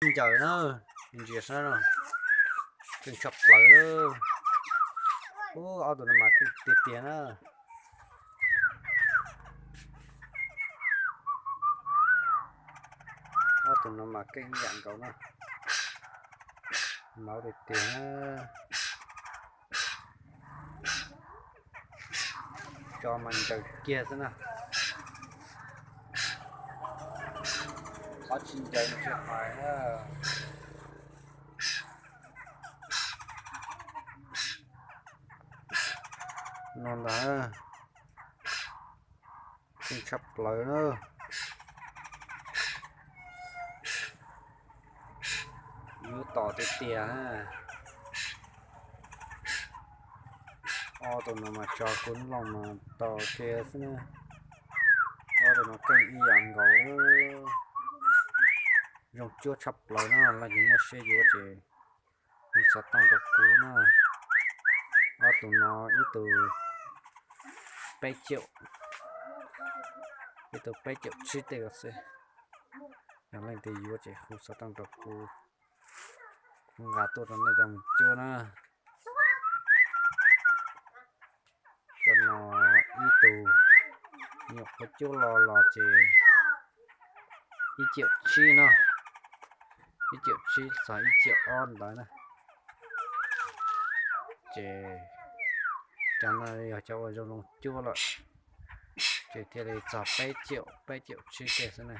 Ncaws na, ntsia saib no, keej tshaj plaws. Ub, ob tug no mas keej tiag tiag na. Ob tug no mas keej ib yam nkaus na. Mauv tiag tiag na. Tso mas ncaws kiag xwb na. Qhov tsis ncaws tsis hais na. No ntag, keej tshaj plaws na. Yuav tom tiag tiag. Ob tug no mas tso kub looj mas tau kiag xwb na. Ob tug no keej ib yam nkaus. Zoo cuab tshaj plaws na, leej twg muaj siab yuav ces hu xov tooj rau kuv na. Ob tug no ib tug peb caum, ib tug peb caum tsib tej ko xwb. Yog leej twg yuav ces hu xov tooj rau kuv, kuv nqa tuaj rau nej coj mus cuab na. Cov no ib tug nyuam qhuav cuab los los ces ib caum tsib no, ib caum tsib txog ib caum ob ntawd na. Ces cov no yog cov uas zoo zoo cuab lawm, ces thiaj li txog peb caum, peb caum tsib tej xwb na.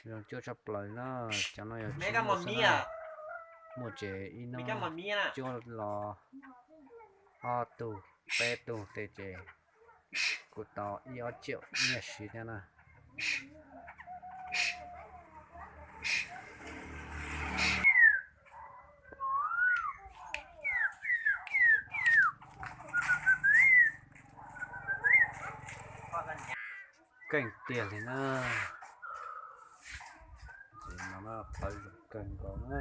Zoo cuab tshaj plaws na. Cov no yog tsis muaj xwb na, muaj ces ib hnub cuab los ob tug peb tug tej ces kuj tau ib ob caum nyiaj siv thiab na. Keej tiag li na. Ces no na, plawv zoo kawg nkaus na.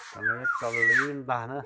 Cov no yuav tso lwv ntag na.